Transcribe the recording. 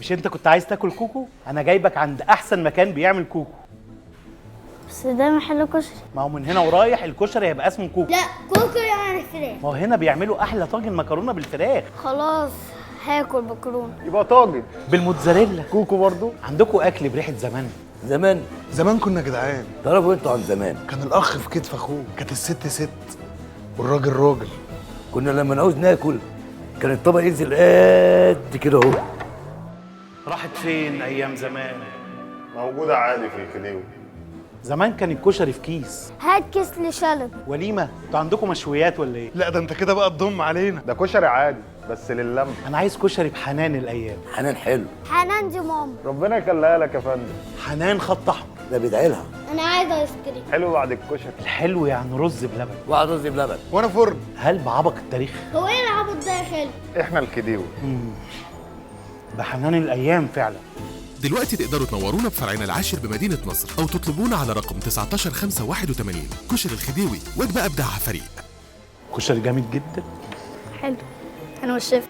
مش انت كنت عايز تاكل كوكو؟ انا جايبك عند احسن مكان بيعمل كوكو. بس ده محل كشري. ما هو من هنا ورايح الكشري هيبقى اسمه كوكو. لا، كوكو يعني فراخ. ما هو هنا بيعملوا احلى طاجن مكرونه بالفراخ. خلاص هاكل مكرونه يبقى طاجن بالموتزاريلا. كوكو برضو. عندكم اكل بريحه زمان. زمان زمان كنا جدعان. تعرفوا انتوا عن زمان؟ كان الاخ في كتف اخوه، كانت الست ست والراجل راجل. كنا لما نعوز ناكل كان الطبق ينزل قد كده اهو. راحت فين ايام زمان؟ موجودة عادي في الخديوي. زمان كان الكشري في كيس. هات كيس لشلب. وليمة، انتوا عندكم مشويات ولا ايه؟ لا ده انت كده بقى تضم علينا. ده كشري عادي بس للم. انا عايز كشري بحنان الايام. حنان حلو. حنان دي ماما. ربنا يخليها لك يا فندم. حنان خط احمر. ده بيدعي لها. انا عايز ايس كريم. حلو بعد الكشري. الحلو يعني رز بلبن. واحد رز بلبن. وانا فرن. هل بعبق التاريخ؟ هو ايه العبط ده يا خالد؟ احنا الخديوي. بحنان الايام فعلا. دلوقتي تقدروا تنورونا بفرعنا العاشر بمدينة نصر أو تطلبونا على رقم 19581. كشري الخديوي، وجبة أبدعها فريق. كشري جامد جدا. حلو. انا والشيف.